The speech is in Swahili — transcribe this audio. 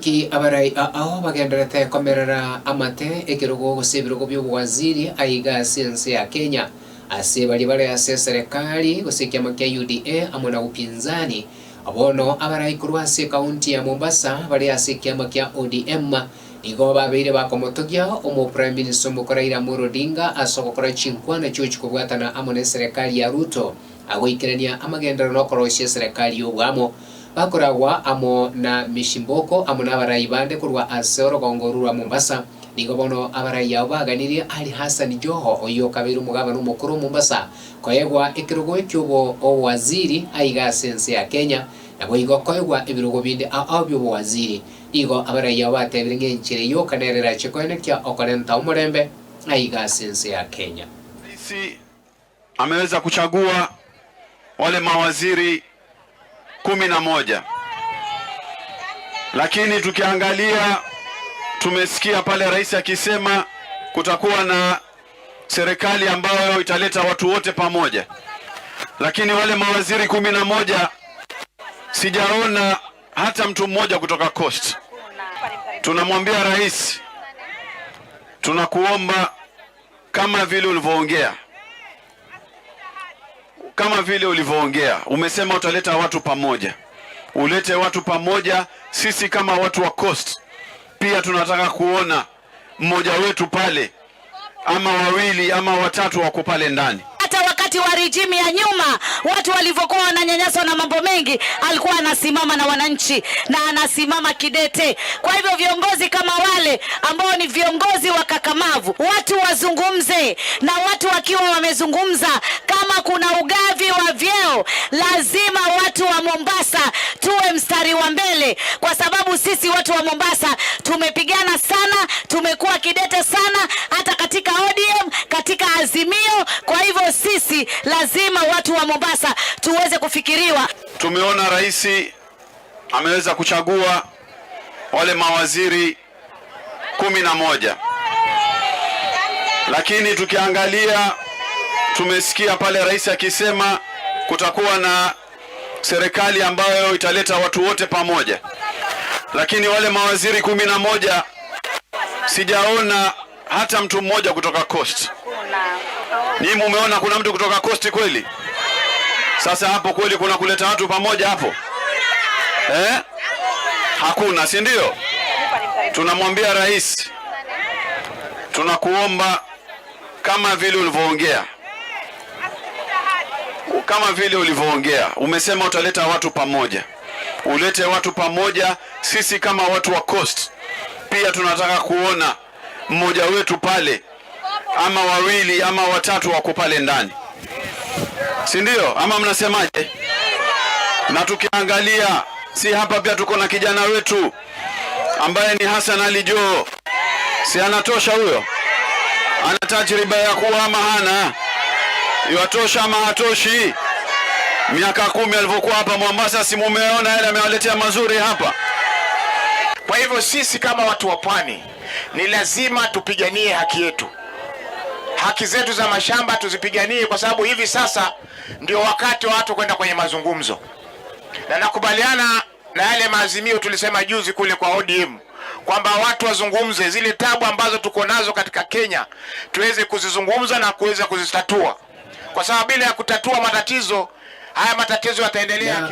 Nki abarai ao bagenderete komerera amate ekerogo gose ebirogo bi'obowaziri aiga ase ense ya Kenya? Ase baria bare ase eserekari gose ekiama kia UDA amo na upinzani, bono abarai korwa ase ekaunti ya Mombasa bare ase ekiama kia ODM nigo babeire bakomotogia omo Prime Minister omoko Raila Amolo Odinga ase ogokora chinkwana chiochi kobwatana amo neserekari ya Ruto agoikerania amagenderero na okorosia eserekari y'oboamo. Bakoragwa amo na Mishimboko amo nabarai bande korwa ase orogongo orwo rwa Mombasa. Nigo bono abarai abo baganirie Ali Hassan Joho oyio okabeire omogabana omokoro o Mombasa koegwa ekerogo ki'obowaziri aiga ase ense ya Kenya naboigo koegwa ebirogo binde ao ao bi'obowaziri. Nigo abarai abo batebire ng'a enchera yoka nere erache koenekia okorenta omorembe aiga ase ense ya Kenya. Rais ameweza kuchagua wale mawaziri 11, lakini tukiangalia tumesikia pale rais akisema kutakuwa na serikali ambayo italeta watu wote pamoja, lakini wale mawaziri 11 sijaona hata mtu mmoja kutoka Coast. Tunamwambia rais, tunakuomba kama vile ulivyoongea, kama vile ulivyoongea, umesema utaleta watu pamoja, ulete watu pamoja. Sisi kama watu wa Coast pia tunataka kuona mmoja wetu pale ama wawili ama watatu wako pale ndani. Hata wakati wa regime ya nyuma watu walivyokuwa wananyanyaswa na mambo mengi, alikuwa anasimama na wananchi na anasimama kidete. Kwa hivyo viongozi kama wale ambao ni viongozi wakakamavu, watu wazungumze, na watu wakiwa wamezungumza, kama kuna ugavi wa vyeo, lazima watu wa Mombasa tuwe mstari wa mbele, kwa sababu sisi watu wa Mombasa tumepigana sana, tumekuwa kidete sana, hata katika ODM, katika Azimio. Kwa hivyo sisi lazima watu wa Mombasa tuweze kufikiriwa. Tumeona rais ameweza kuchagua wale mawaziri 11, lakini tukiangalia tumesikia pale rais akisema kutakuwa na serikali ambayo italeta watu wote pamoja, lakini wale mawaziri 11 sijaona hata mtu mmoja kutoka Coast. Ni mumeona kuna mtu kutoka Coast kweli? Sasa hapo kweli kuna kuleta watu pamoja hapo eh? Hakuna, si ndio? Tunamwambia rais, tunakuomba kama vile ulivyoongea, kama vile ulivyoongea, umesema utaleta watu pamoja, ulete watu pamoja. Sisi kama watu wa Coast pia tunataka kuona mmoja wetu pale ama wawili ama watatu wako pale ndani, si ndio? Ama mnasemaje? Na tukiangalia si hapa pia tuko na kijana wetu ambaye ni Hassan Ali Joho, si anatosha huyo? Ana tajriba ya kuwa ama hana? Yatosha ama hatoshi? Miaka 10 alivyokuwa hapa Mombasa, si mumeona yale amewaletea mazuri hapa? Kwa hivyo sisi kama watu wa pwani ni lazima tupiganie haki yetu, haki zetu za mashamba tuzipiganie, kwa sababu hivi sasa ndio wakati wa watu kwenda kwenye mazungumzo, na nakubaliana na yale maazimio tulisema juzi kule kwa ODM kwamba watu wazungumze zile tabu ambazo tuko nazo katika Kenya, tuweze kuzizungumza na kuweza kuzitatua, kwa sababu bila ya kutatua matatizo haya matatizo yataendelea.